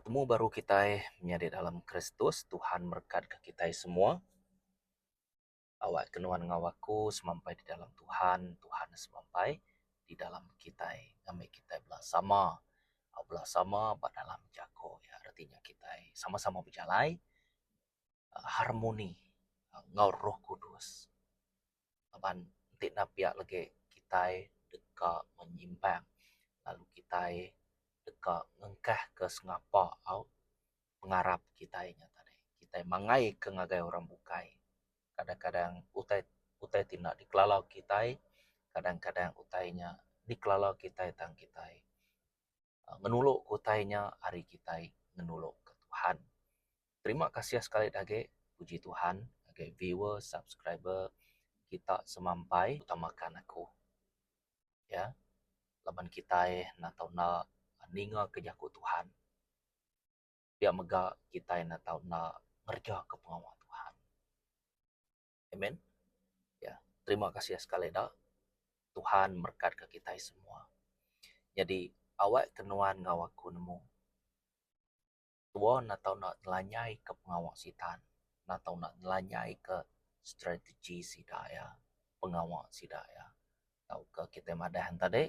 Betemu baru kitai menyadi dalam Kristus, Tuhan merekatka kitai semua. Awak ke nuan enggau aku semampai di dalam Tuhan, Tuhan semampai di dalam kitai ngambi kitai bela sama bela sama ba dalam jako iya reti nya kitai sama-sama bejalai harmoni enggau Roh Kudus. Laban enti enda pia legi kitai deka menyimpang lalu kitai deka ngengkah ke sengapa au pengarap kitai nya tadi. Kitai mangai ke ngagai orang bukai kadang-kadang utai utai ti enda dikelala kitai kadang-kadang utai nya dikelala kitai tang kitai ngenulu ke utai nya ari kitai ngenulu ke Tuhan. Terima kasih sekali agi puji Tuhan ngagai viewer subscriber kita semampai utamakan aku ya laban kitai enda tau enda ninga ke jaku Tuhan pia mega kitai enda tau enda ngereja ke pengawa Tuhan. Amen. Ya, terima kasih sekali da. Tuhan merekat ke kitai semua. Jadi awak ke nuan enggau aku nemu. Tua enda tau enda ngelanyai ke pengawa sitan, enda tau enda ngelanyai ke strategi sida iya, pengawa sida iya. Tauka kitai madah ne tadi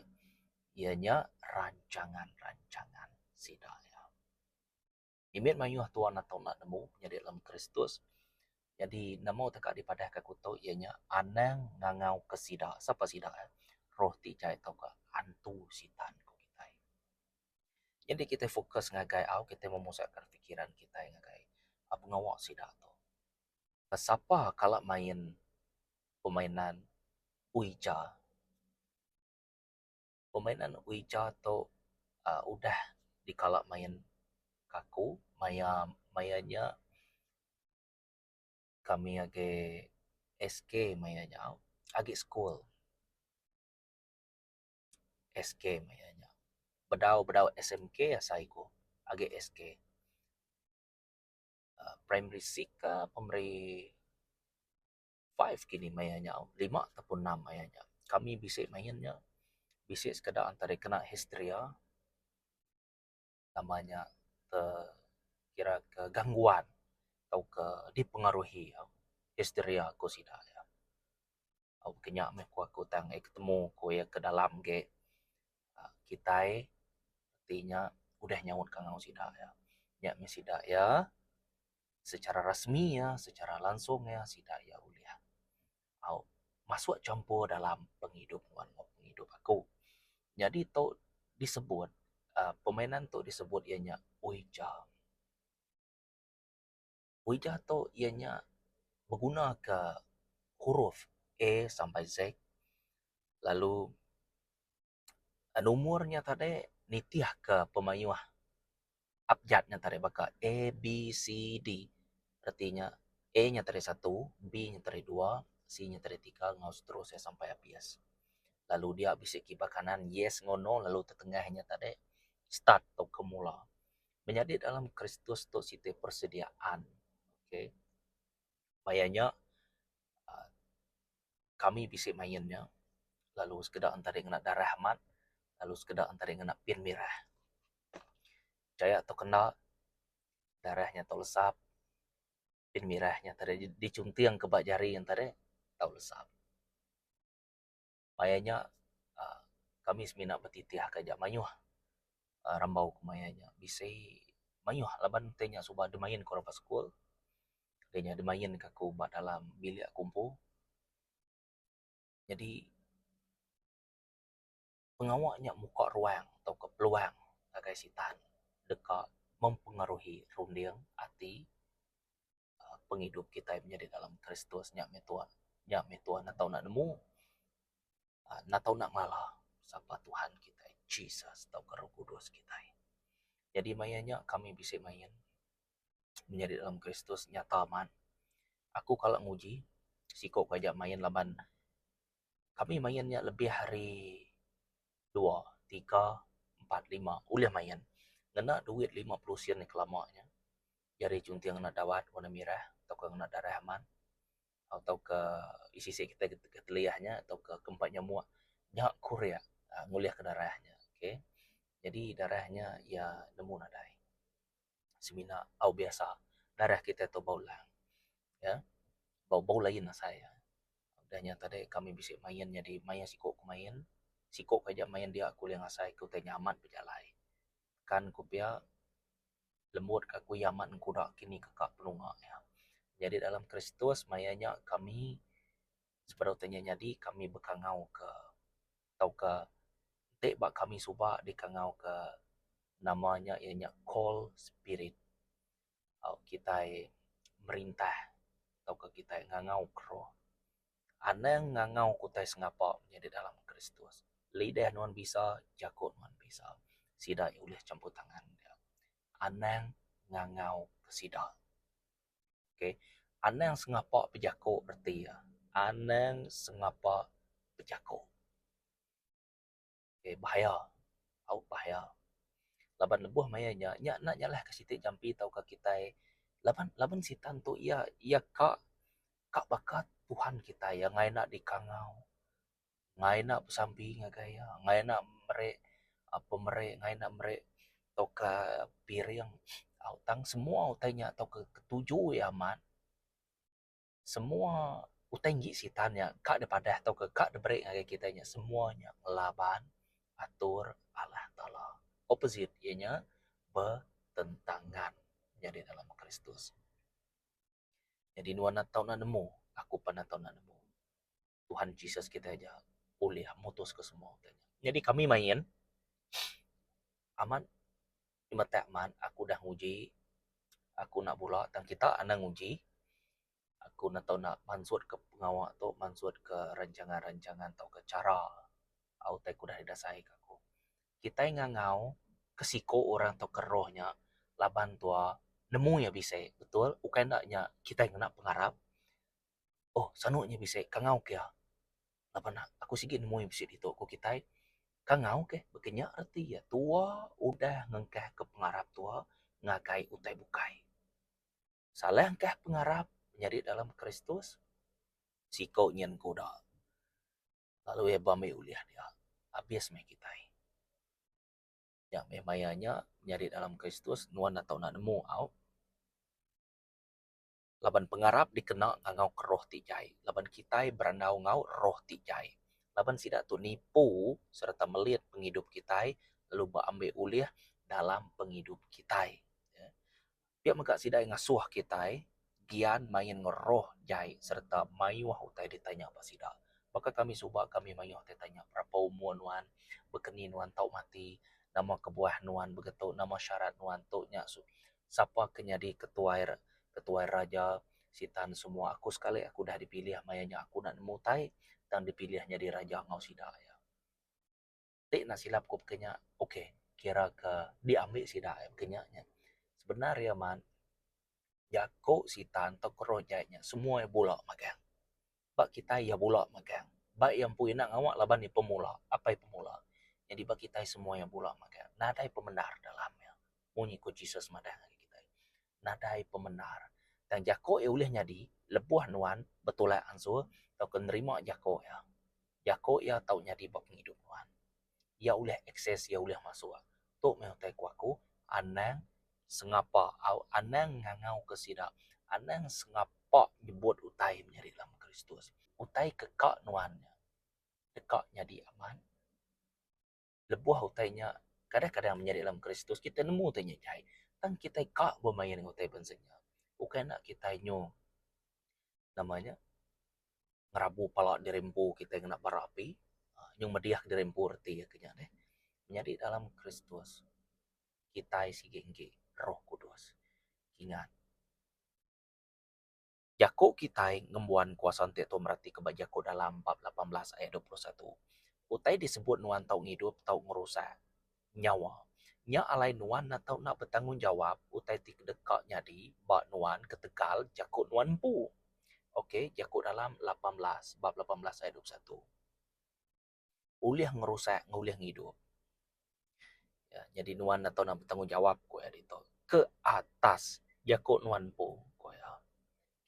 iya nya rancangan-rancangan sida iya. Mimit mayuh tuan atau enda nemu nyadi dalam Kristus. Nyadi nemu teka dipadahka aku tu iya nya anang ngangauka sida. Sapa sida eh? Roh ti jai tauka antu sitan ku kitai. Nyadi kitai fokus ngagai au kitai memusatkan fikiran kitai ngagai pengawa sida tu. Sapa kala main permainan Ouija. Permainan Ouija tu uhh udah dikala main aku maya maya nya kami agi SK maya nya agi school SK maya nya bedau bedau SMK asai ku agi SK uhh primary six ka primary five kini maya nya lima ataupun enam maya nya. Kami bisi main nya bisi sekeda antara kena histeria nama nya ke kira ke gangguan tauka dipengaruhi histeria ku sida iya. Au ke nya meh ku aku tang ai ketemu ku iya ke dalam ge kitai ti nya udah nyaut kangau sida iya. Nya meh sida iya. secara rasmi iya, secara langsung iya sida iya ulih au masuk champur dalam pengidup nuan enggau pengidup aku. Nyadi tu disebut uhh permainan tu disebut iya nya Ouija. Ouija tu iya nya beguna ka huruf A sampai Z lalu Numur nya tadi nitih ka pemayuh abjad nya tadi baka A B C D reti nya A nya tadi satu B nya tadi dua C nya tadi tiga enggau seterusnya sampai abis. Lalu dia bisi kiba kanan yes enggau no lalu tetengah nya tadi start tauka mula. Menyadi dalam Kristus tu siti persediaan okay maya nya uhh kami bisi main nya lalu sekeda enta deh ngena darah amat lalu sekeda enta deh ngena pin mirah. Pechaya tok enda darah nya tau lesap pin mirah nya tadi dichunting ke ba jari enta deh tau lesap. Maya nya uhh kami semina betitih ke aja mayuh uhh rambau ku maya nya bisi mayuh laban ti nya suba deh main ku raban sekul ti nya deh main ka aku ba dalam bilik aku empu. Jadi pengawa nya muka ruang tauka peluang ngagai sitan deka mempengaruhi runding ati pengidup kitai menyadi dalam Kristus nya meh tuan nya meh tuan enda tau enda nemu enda tau enda ngelala sapa Tuhan kitai Jesus tauka Roh Kudus kitai. Jadi maya nya kami bisi main menyadi dalam Kristus nyata amat aku kala nguji siko ku aja main laban kami main nya lebih ari dua, tiga, empat, lima ulih main ngena duit 50 sen kelama nya. Jari chunting ngena dawat warna mirah tauka ngena darah amat tauka isi isi kitai ke teliah nya tauka ke empa nyamuk nya kurik ngulih ke darah nya okay. Jadi darah nya iya nemu nadai. Semina au biasa darah kitai tu bau lang. Ya. Bau bau lain asai iya. Udah nya tadi kami bisi main nyadi maya siku ku main. Siku ku aja main dia aku ulih ngasai ku utai nya amat bejalai. Kan ku pia lembut ka ku iya amat engkuda kini ke ka penunga iya. Nyadi dalam Kristus maya nya kami sebedau utai nya nyadi kami bekangau ke tauka enti ba kami suba dikangau ke nama nya iya nya call spirit. Au kitai merintah tauka kitai ngangau ke roh. Anang ngangau ke utai sengapa nyadi dalam Kristus. Lidah nuan bisa, jaku nuan bisa. Sida iya ulih campur tangan dia. Anang ngangau ke sida. Okay. Anang sengapa bejaku reti iya. Anang sengapa bejaku. Okay, bahaya. Au bahaya. Laban lebuh maya nya, nya enda nyalahka siti jampi tauka kitai laban laban sitan tu iya iya ka ka baka Tuhan kitai iya ngaina dikangau, ngaina besampi ngagai iya, ngaina meri pemeri, ngaina meri tauka piring. Au tang semua utai nya tauka tuju iya amat. Semua utai enggi sitan nya ka dipadah tauka ka diberi ngagai kitai nya semua nya ngelaban atur Allah Taala. Opposite iya nya betentangan nyadi dalam Kristus. Nyadi nuan enda tau nemu, aku pan enda tau nemu. Tuhan Jesus kitai aja ulih mutus ke semua utai nya. Nyadi kami main amat nyemetak amat aku udah nguji aku enda bula tang kita anang nguji aku enda tau enda mansut ke pengawa tu mansut ke rancangan-rancangan tauka chara utai ke udah didasai ka aku. Kitai ngangau ke siku orang tauka roh nya laban tua nemu iya bisi betul ukai enda nya kitai ngena pengarap. Oh sanu nya bisi kangau ke iya laban aku sigi nemu iya bisi ditu ku kitai kangau ke baka nya reti iya tua udah ngengkah ke pengarap tua ngagai utai bukai. Salah engkah pengarap nyadi dalam Kristus siko nyin ke uda lalu iya ba mih ulih dia abis mih kitai. Nya mih maya nya nyadi dalam Kristus nuan enda tau nemu au. Laban pengarap dikena ngangau ke roh ti jai laban kitai berandau enggau roh ti jai. Laban sida tu nipu sereta melit pengidup kitai lalu beambi ulih dalam pengidup kitai. Pia mega sida ngasuh kitai gian main enggau roh jai sereta mayuh utai ditanya ba sida. Baka kami suba kami mayuh utai tanya berapa umur nuan, bekeni nuan tau mati, nama kebuah nuan begitu, nama syarat nuan tu nya. Sapa ke nyadi ketuai ketuai raja sitan semua aku sekali aku udah dipilih maya nya aku enda nemu utai tang dipilih nyadi raja enggau sida iya. Ti enda silap ku pekeh nya ok kira ke diambi sida iya pekeh nya nya. Sebenar iya man jaku sitan tauka roh jai nya semua iya bula magang. Ba kitai iya bula magang. Ba iya empu ina ngawa laban iya pemula, apai pemula. Nyadi ba kitai semua iya bula magang. Nadai pemendar dalam iya. Munyi ku Jesus madah ngagai kitai. Nadai pemendar. Tang jaku iya ulih nyadi lebuh nuan betulak ansur tauka nerima jaku iya. Jaku iya tau nyadi ba pengidup nuan. Iya ulih akses, iya ulih masuk. Tu meh utai ku aku, anang sengapa au anang ngangau ke sida, anang sengapa nyebut utai menyadi dalam Kristus. Utai ke ka nuan nya deka nyadi amat. Lebuh utai nya kadang-kadang menyadi dalam Kristus kitai nemu utai nya jai tang kitai ka bemain enggau utai bansa nya. Ukai enda kitai nyu nama nya ngerabu pala diri empu kitai ngena bara api nyung medih diri empu reti iya ke nya deh. Nyadi dalam Kristus kitai sigi enggi Roh Kudus. Ingat jaku kitai ngembuan kuasa enti tu mereti ke ba jaku dalam bab 18 ayat 21. Utai disebut nuan tau ngidup tau ngerusak nyawa. Nya alai nuan enda tau enda betanggungjawap utai ti deka nyadi ba nuan ketegal jaku nuan empu. Ok, jaku dalam 18, bab 18 ayat 21. Ulih ngerusak enggau ulih ngidup. Ya, nyadi nuan enda tau enda betanggungjawap ku iya ditu. Ke atas jaku nuan empu, ku iya.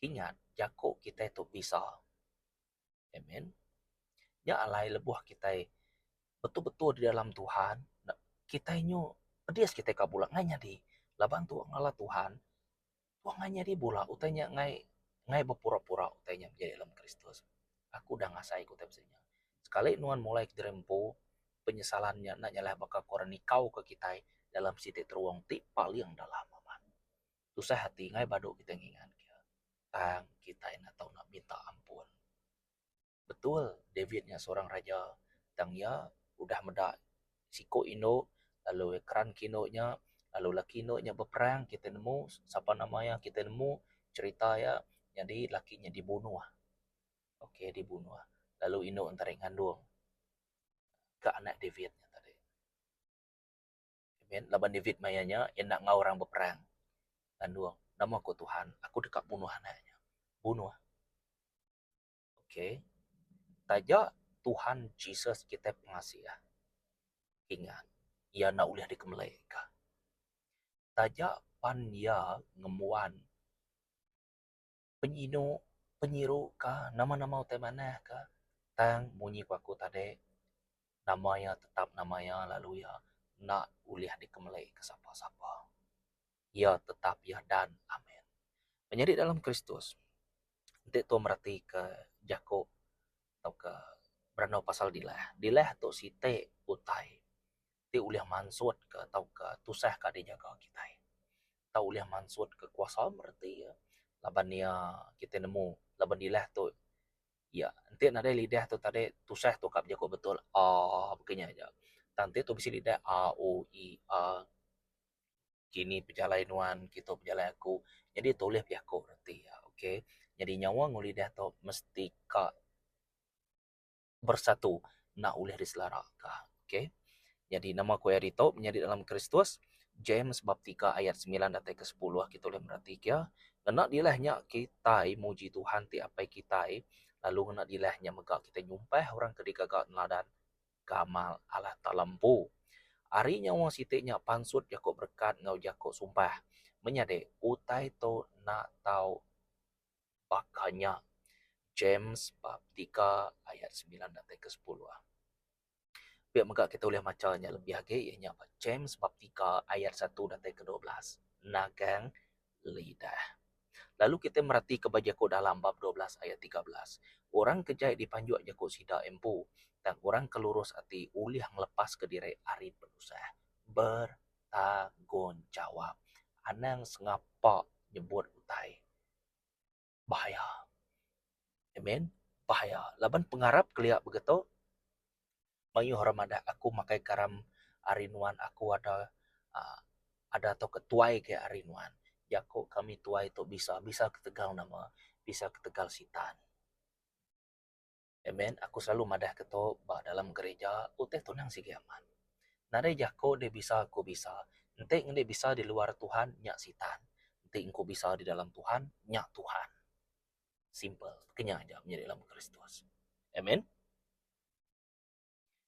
Ingat, jaku kitai tu bisa. Amen. Nya alai lebuh kitai betul-betul di dalam Tuhan, kitai nyu pedis kitai ka bula ngai nyadi. Laban tua ngelala Tuhan, tua enggai nyadi bula utai nya enggai enggai bepura-pura utai nya menyadi dalam Kristus. Aku udah ngasai ke utai bisi nya. Sekali nuan mulai kediri empu, penyesalan nya enda nyalah baka ke orang nikau ke kitai dalam siti terung ti paling dalam amat. Tusah ati enggai badu kitai ngingat ke tang kitai enda tau nak minta ampun. Betul David nya seorang raja tang iya udah meda siku indu lalu iya keran ke indu nya lalu laki indu nya beperang kitai nemu sapa nama iya kitai nemu cherita iya nyadi laki nya dibunuh. Ok dibunuh lalu indu entarai ngandung ka anak David nya tadi. Amen laban David maya nya iya enda enggau orang beperang ngandung nama ku Tuhan aku deka munuh anak nya. Bunuh. Ok. Taja Tuhan Jesus kitai pengasih ingat iya enda ulih dikemelika. Taja pan iya ngembuan penyinu, penyiru ka nama-nama utai manah ka tang munyi ku aku tadi nama iya tetap nama iya lalu iya enda ulih dikemelika sapa-sapa. Iya tetap iya dan amen. Menyadi dalam Kristus enti tu meratika jaku tauka berandau pasal dilah. Dilah tu siti utai ti ulih mansutka tauka tusah ka dijaga kitai. Tau ulih mansutka kuasa mereti iya laban iya kitai nemu laban dilah tu iya enti nadai lidah tu tadi tusah tu ka bejaku betul aaa baka nya aja. Tang enti tu bisi lidah a u i a. Kini pejalai nuan kitu pejalai aku nyadi tulih bejaku reti iya ok nyadi nyawa enggau lidah tu mesti ka bersatu enda ulih diselara ka ok nyadi nama ku iya ditu menyadi dalam Kristus James bab tiga ayat semilan datai ke sepuluh kita ulih mereti ke iya ngena dilah nya kitai muji Tuhan ti apai kitai lalu ngena dilah nya mega kitai nyumpah orang ke digaga neladan gamal Allah Taala empu. Ari nyawa siti nya pansut jaku berekat enggau jaku sumpah. Menyadi, utai tu enda tau baka nya. James bab tiga ayat semilan datai ke sepuluh. Pia mega kita ulih macha nya lebih agi iya nya ba James bab tiga ayat satu datai ke 12. Nagang lidah. Lalu kitai meratika ba jaku dalam bab 12 ayat 13. Orang ke jai dipanjuk jaku sida empu, tang orang ke lurus ati ulih ngelepaska diri ari penusah. Bertanggungjawap. Anang sengapa nyebut utai. Bahaya. Amen. Bahaya. Laban pengarap kelia begitu, mayuh orang madah aku makai garam ari nuan aku ada uhh ada tauka tuai ke ari nuan. Jaku kami tuai tu bisa, bisa ketegal nama, bisa ketegal sitan. Amen. Aku selalu madah ke tu ba dalam gereja utai tunang sigi amat. Nadai jaku deh bisa ku bisa. Enti ngendi bisa di luar Tuhan nya sitan. Enti engku bisa di dalam Tuhan nya Tuhan. Simple. Kenya aja menyadi dalam Kristus. Amen.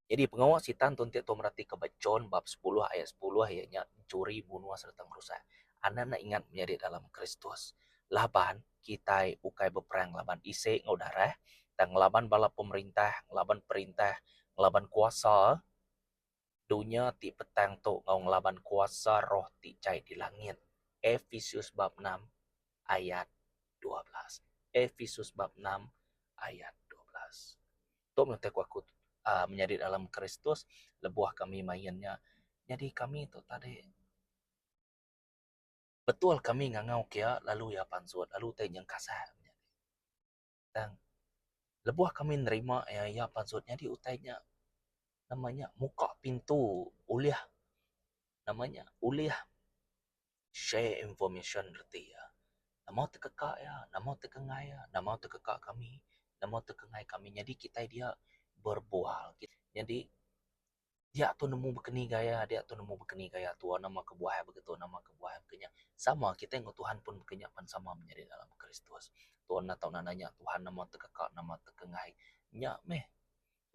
Nyadi pengawa sitan tu enti tu meratika ba John bab sepuluh ayat sepuluh iya nya enchuri, bunuh sereta ngerusak. Anak enda ingat menyadi dalam Kristus. Laban kitai ukai beperang laban isi enggau darah tang ngelaban bala pemerintah, ngelaban perintah, ngelaban kuasa dunya ti petang tu enggau ngelaban kuasa roh ti jai di langit. Efesus bab enam ayat 12. Efesus bab enam ayat 12. Tu meh utai ku aku uhh menyadi dalam Kristus lebuh kami main nya. Nyadi kami tu tadi betul kami ngangau ke iya lalu iya pansut lalu utai nya kasar. Tang lebuh kami nerima iya, iya pansut nyadi utai nya nama nya muka pintu ulih nama nya ulih share information reti iya. Nama tekeka iya, nama tekengai iya, nama tekeka kami, nama tekengai kami. Nyadi kitai dia berbual. Nyadi dia tu nemu bekeni gaya, dia tu nemu bekeni gaya tuan nama kebuah iya begitu, nama kebuah iya beken nya. Sama kitai enggau Tuhan pun beken nya pan sama menyadi dalam Kristus. Tuan enda tau nanya Tuhan nama tekeka, nama tekengai. Nya meh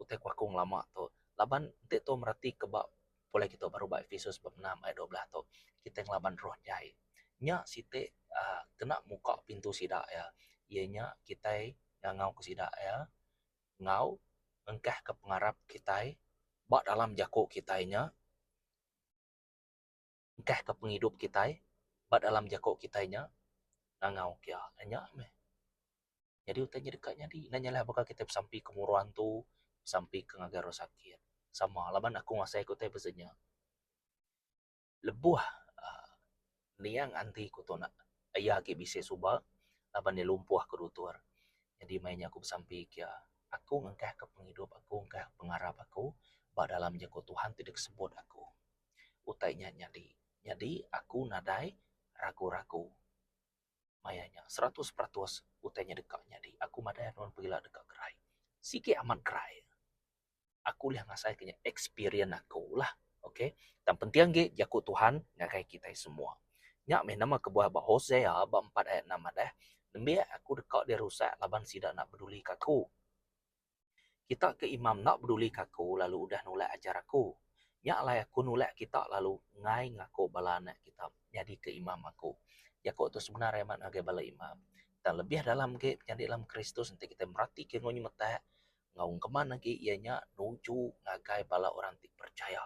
utai ku aku ngelama tu laban enti tu mereti ke ba pulai kitu baru ba Efesus bab enam ayat 12 tu kitai ngelaban roh jai. Nya siti uhh kena muka pintu sida iya, iya nya kitai ngangau ke sida iya enggau engkah ke pengarap kitai ba dalam jaku kitai nya. Engkahka pengidup kitai ba dalam jaku kitai nya ngangau ke iya. Nya meh. Nyadi utai nya deka nyadi. Enda nyalah baka kitai besampi ke muru antu, besampi ke ngagai orang sakit. Sama laban aku ngasai ke utai pasal nya. Lebuh uhh niang anti ku tu nak iya agi bisi suba laban iya lumpuh ke dutur. Nyadi maya nya aku besampi ke iya, aku ngengkahka pengidup aku ngengkah pengarap aku ba dalam jaku Tuhan ti disebut aku. Utai nya nyadi. Nyadi aku nadai ragu-ragu. Maya nya 100% utai nya deka nyadi. Aku madai nuan pegila deka gerai. Sigi amat gerai. Aku ulih ngasai ke nya experience aku lah. Okay. Tang penting agi jaku Tuhan ngagai kitai semua. Nya meh nama kebuah ba Hosea ba empat ayat enam madah, Nembiak aku deka dirusak laban sida enda bedulika aku. Kita ke imam enda bedulika aku lalu udah nulak ajar aku. Nya alai aku nulak kita lalu enggai ngaku bala anak kita nyadika imam aku. Jaku tu sebenar amat ngagai bala imam. Tang lebih dalam agi menyadi dalam Kristus enti kitai meratika enggau nyemetak enggau engkeman agi iya nya nuju ngagai bala orang ti percaya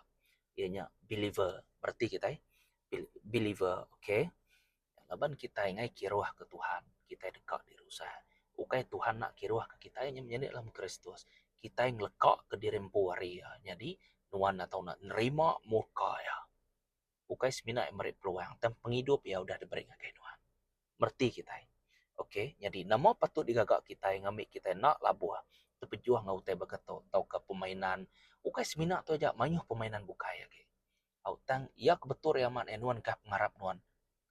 iya nya believer. Bereti kitai believer okay. Laban kitai enggai kiruh ke Tuhan, kitai deka dirusak. Ukai Tuhan enda kiruh ke kitai nya menyadi dalam Kristus. Kitai ngeleka ke diri empu ari iya. Nyadi nuan enda tau nerima muka iya. Ukai semina iya meri peluang tang pengidup iya udah diberi ngagai nuan. Mereti kitai. Okay, nyadi nama patut digaga kitai ngambi kitai enda labuh tepejuh enggau utai baka tu tauka permainan. Ukai semina tu aja mayuh permainan bukai agi. Au tang iya ke betul iya amat nuan kah pengarap nuan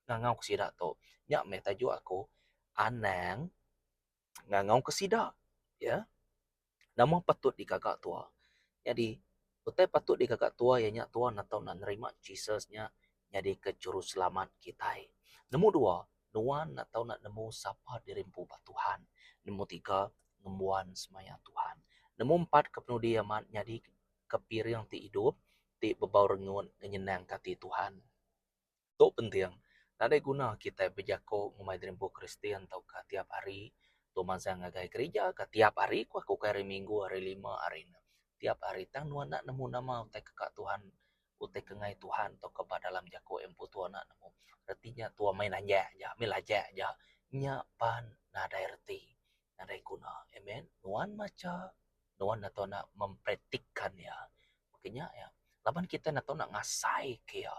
ngangau ke sida tu. Nya meh tajuk aku anang ngangau ke sida ya. Nama patut digaga tua. Nyadi utai patut digaga tua iya nya tua netau nak nerima Jesus nya nyadika juruselamat kitai. Nemu dua nuan netau nak nemu sapa diri empu ba Tuhan. Nemu tiga ngembuan semaya Tuhan. Nemu empat kepenudi amat nyadi ke piring ti idup ti bebau rengut ngenyenangka ati Tuhan. Tu penting, nadai guna kitai bejaku ngumbai diri empu Kristian tauka tiap hari tu mansang ngagai gerija ka tiap hari ku aku ukai hari minggu, hari lima, hari ne. Tiap hari tang nuan enda nemu nama utai ke ka Tuhan, utai ke enggai Tuhan tauka ba dalam jaku iya empu tua enda nemu. Reti nya tua main anjak aja, main lajak aja. Nya pan nadai reti, nadai guna. Amen. Nuan macha nuan enda tau nak mempraktikkan iya. Baka nya iya. Laban kitai enda tau nak ngasaika iya,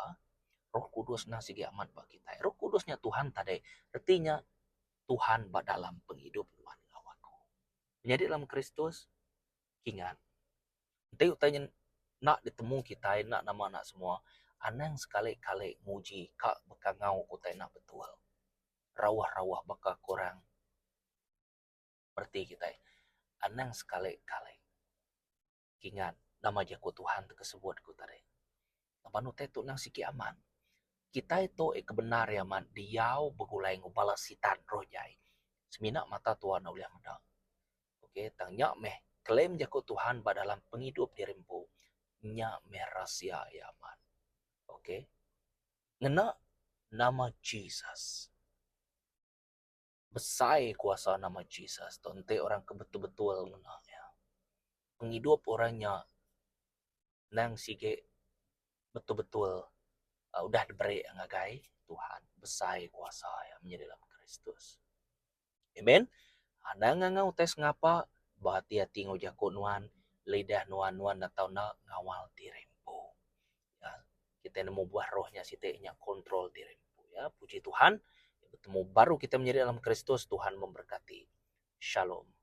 Roh Kudus endang sigi amat ba kitai. Roh Kudus nya Tuhan tadi. Reti nya Tuhan ba dalam pengidup nuan enggau aku. Menyadi dalam Kristus, kingat. Enti utai nya enda ditemu kitai enda nama enda semua, anang sekali-kali nguji ka bekangau utai enda betul. Rauh-rauh baka ke orang. Reti kitai anang sekali-kali kingat nama jaku Tuhan ti kesebut ku tadi. Laban utai tu nang sigi amat. Kitai tu eh kebendar iya amat diau begulai enggau bala sitan roh jai. Semina mata tua enda ulih meda. Okay tang nya meh claim jaku Tuhan ba dalam pengidup diri empu nya meh rahsia iya amat. Okay ngena nama Jesus. Besai kuasa nama Jesus tu enti orang ke betul-betul ngena iya. Pengidup orang nya endang sigi betul-betul udah diberi ngagai Tuhan. Besai kuasa iya menyadi dalam Kristus. Amen. Anang ngangau utai sengapa behati-hati enggau jaku nuan, lidah nuan nuan enda tau enda ngawal diri empu. Kitai nemu buah roh nya siti nya kontrol diri empu ya. Puji Tuhan betemu baru kitai menyadi dalam Kristus Tuhan memberkati. Shalom.